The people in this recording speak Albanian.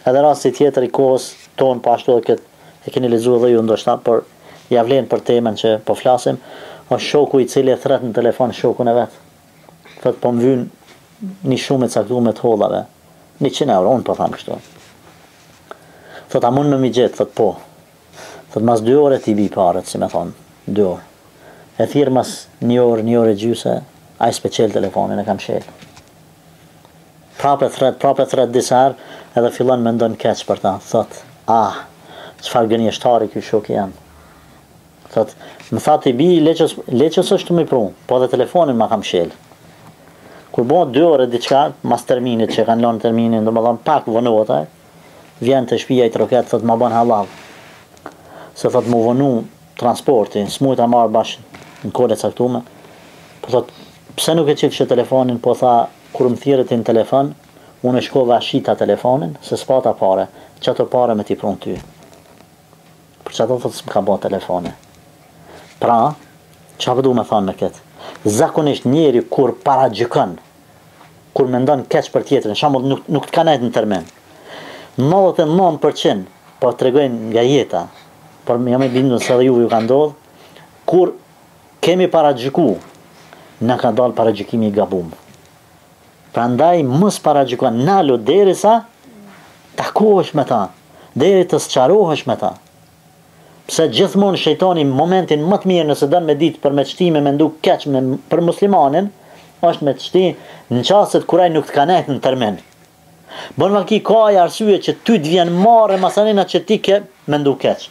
Edhe rasti tjetër i kohës tonë po ashtu edhe këtë e keni lexuar edhe ju ndoshta, por ja vlen për temën që po flasim, është shoku i cili e thret në telefon shokun e vet. Thotë po më vyn një shumë e caktuar të hollave, 100 euro, unë po tham kështu. Thotë a mund me m'i gjetë, thotë po. Thotë mas dy ore t'i bi paret, si me thonë, dy orë. E thirr mas një orë, një orë e gjysë, ai s'pe çel telefonin e ka mshel. Prapë e thret, prapë e thret disa herë, edhe fillon mendon keq për ta. Thot, ah, çfarë gënjeshtari ky shoki jem. Thot, më tha t'i bi, le që, le që s'është m'i pru, po edhe telefonin ma ka mshel. Kur bëhet dy orë diçka, mas terminit që kanë lënë terminin, domethënë pak vonohet ai, vjen te shtëpia i troket, thot ma bën hallall. Se thot m'u vonu transporti, s'mujta marr bash në kohën e caktuar. Po thot, pse nuk e çilshe telefonin, po tha, kur më thirre ti në telefon, unë shkova shita telefonin, se s'pata pare, qato pare me t'i prun ty. Për qato thot s'më ka bo telefoni. Pra, ça po du me thonë me këtë? Zakonisht njeri kur paragjykon, kur mendon keq për tjetrin, shembull nuk, nuk të ka nejtë në termin, 99% po tregojnë nga jeta, por jam i bindur se edhe juve ju ka ndodhë, kur kemi paragjyku, na ka dalë paragjykimi i gabum. Prandaj mos paragjyko, nalu derisa takohesh me ta, deri të sqarohesh me ta. Pse gjithmonë shejtani momentin më të mirë nëse don me ditë për me t'shti me mendu keq me, për muslimanin, është me t'shti në çastet kur ai nuk të ka nejt në termin. Bën vaki ka ai arsye që ty të vjen marre masanena që ti ke mendu keq.